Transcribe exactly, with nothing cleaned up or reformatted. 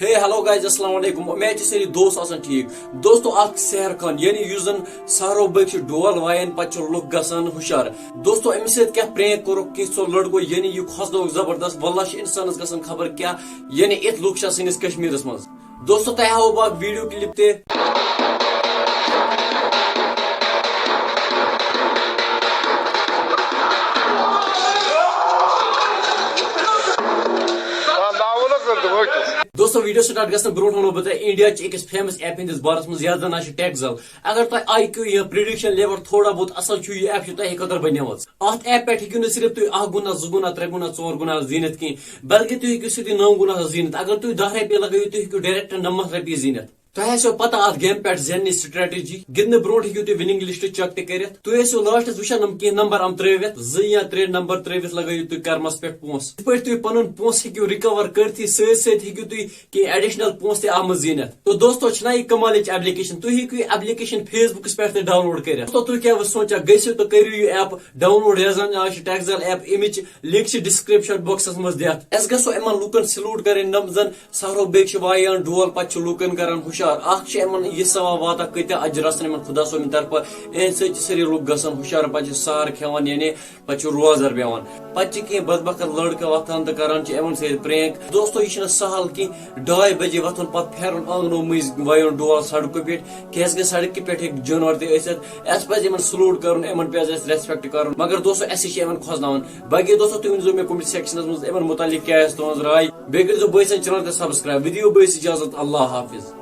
ہے hello guys, السلام علیکم۔ امید چھِ سٲری دوست آسان ٹھیٖک۔ دوستو، اکھ سحر خان، یعنی یُس زن سحرو بٲگۍ چھِ ڈول وایان، پتہٕ چھِ لُکھ گژھان ہُشار۔ دوستو، أمِس سۭتۍ کیٛاہ پرینک کوٚرُکھ کینٛژھو لڑکو، یعنی یہِ کھوژنووُکھ زبردست۔ واللہ چھِ انسانس گژھان خبر کیٛاہ، یعنی اِتھ لُکھ چھِ سٲنِس کشمیٖرس منٛز۔ دوستو، تۄہہِ ہاوو بہٕ اکھ ویڈیو کلپ تہِ۔ دوستو، ویڈیو سٹارٹ گژھنہٕ برونٛٹھ ونو بہٕ تۄہہِ انڈیا چہِ أکِس فیمس ایپ ہٕنٛدِس بارس منٛز، یتھ زن ناو چھُ ٹیکزل۔ اگر تۄہہِ آی کیو یا پریڈکشن لیول تھوڑا بہت اصل چھُ، یہِ ایپ چھِ تۄہہِ خٲطرٕ بنیمٕژ۔ اتھ ایپ پٮ۪ٹھ ہیٚکِو نہٕ صرف تُہۍ اکھ گُنا، زٕ گُنا، ترٛےٚ گُنا، ژور گُنا زیٖنِتھ کینٛہہ، بلکہِ تُہۍ ہیٚکِو سیٚودُے نو گُنا زیٖنِتھ۔ اگر تُہۍ دَہ رۄپیہِ لگٲیِو، تُہۍ ہیٚکِو ڈایریکٹ نَمَتھ رۄپیہِ زیٖنِتھ۔ تۄہہِ آسیو پتہ اتھ گیمہِ پٮ۪ٹھ زیننٕچ سٹریٹجی۔ گِنٛدنہٕ برونٛٹھ ہیٚکِو تُہۍ وننگ لسٹ چیک تہِ کٔرِتھ۔ تُہۍ ٲسِو لاسٹس وٕچھان یِم کینٛہہ نمبر یِم ترٲوِتھ، زٕ یا ترٛےٚ نمبر ترٲوِتھ لگٲیِو تُہۍ کرمس پٮ۪ٹھ پونٛسہٕ۔ یِتھ پٲٹھۍ تُہۍ پنُن پونٛسہٕ ہیٚکِو رِکور کٔرتھٕے سۭتۍ سۭتۍ ہیٚکِو تُہۍ کینٛہہ ایڈیشنل پونٛسہٕ تہِ اتھ منٛز زیٖنِتھ۔ تو دوستو، چھنا یہِ کمالٕچ ایپلیکیشن؟ تُہۍ ہیٚکِو یہِ ایپلیکیشن فیس بُکس پٮ۪ٹھ تہِ ڈاؤن لوڈ کٔرِتھ۔ دوستو، تُہۍ کیٛاہ سونٛچان؟ گٔژھِو تہٕ کٔرِو یہِ ایپ ڈاؤن لوڈ، یۄس زن آز چھِ ٹیکزل ایپ، اَمِچ لنک چھِ ڈسکرپشن باکسس منٛز دِتھ۔ أسۍ گژھو یِمن لوٗکن سلوٹ کرٕنۍ، یِم زن سحرو بٲگۍ چھِ وایان ڈول، پتہٕ چھِ لوٗکن کران ہُشار۔ اکھ چھِ یِمن یہِ ثواب واتان، کۭتیاہ اجر آسن یِمن خدا صٲبنہِ طرفہٕ۔ یِہنٛدِ سۭتۍ چھِ سٲری لوٗکھ گژھان ہُشار، پتہٕ چھِ سحر کھٮ۪وان، یعنی پتہٕ چھُ روزدر بیٚہوان۔ پتہٕ چھِ کینٛہہ بدبخت لڑکہٕ وۄتھان تہٕ کران چھِ یِمن سۭتۍ پرینک۔ دوستو، یہِ چھُنہٕ سہل کینٛہہ ڈاے بجے وۄتھُن، پتہٕ پھیرُن آنگنو مٔنٛزۍ وایُن ڈول سڑکہِ پٮ۪ٹھ، کیازِ کہِ سڑکہِ پٮ۪ٹھ ہیٚکہِ جانور تہِ ٲسِتھ۔ اسہِ پزِ یِمن سلوٹ کرُن، یِمن پزِ اسہِ ریسپیکٹ کرُن، مگر دوستو، اسہِ چھِ یِمن کھوژناوان۔ باقی دوستو، تُہۍ ؤنۍزیو مےٚ کمنٹ سیکشنس منٛز یِمن متعلق کیٛاہ آسہِ تُہنٛز راے۔ بیٚیہِ کٔرۍزیو بٲے سٕنٛز چینل تہِ سبسکرائب۔ ویڈیو بٲے اجازت، اللہ حافظ۔